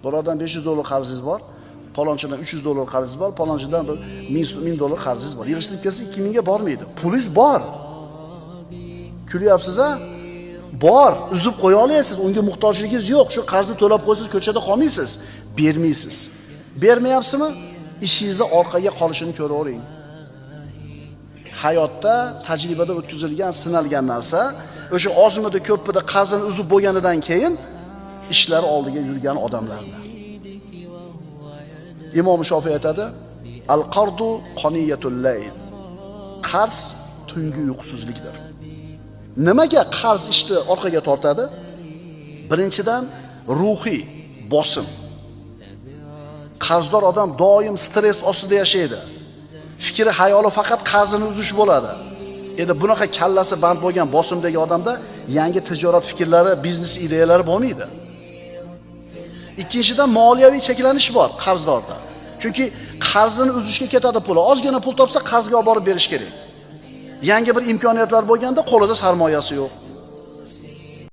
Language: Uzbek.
Birovdan 500 dollar qarzingiz bor, palonchidan 300 dollar qarzingiz bor, palonchidan bir 1000 dollar qarzingiz bor. Yig'ishtirib kelsa 2000 ga bormaydi. Pulingiz bor. Kulyapsiz-a? Bor, uzib qo'ya olasiz, unga muhtojligingiz yo'q. Shu qarzni to'lab qo'ysangiz ko'chada qolmaysiz, bermaysiz. Bermayapsizmi? Ishingizni orqaga qolishini ko'ravering. Hayotda tajribada o'tkazilgan, sinalgan narsa, o'sha ozmida ko'pida qarzini uzib bo'lganidan keyin ishlar oldiga yurgan odamlarni. Imom Shofiy aytadi: "Al-qardu qoniyatul layl." Qarz tungi uyqusizlikdir. Nimaga qarz ishni orqaga tortadi? Birinchidan ruhiy bosim. Qarzdor odam doim stress ostida yashaydi. Fikri, xayoli faqat qarzini uzish bo'ladi. Endi bunaqa kallasi band bo'lgan bosimdagi odamda yangi tijorat fikrlari, biznes ideyalari bo'lmaydi. Ikkinchidan moliyaviy cheklanish bor qarzdorda. Chunki qarzini uzishga ketadi puli. Ozgina pul topsa qarzga olib borib berish kerak. Yangi bir imkoniyatlar bo'lganda qo'lida sarmoyasi yo'q.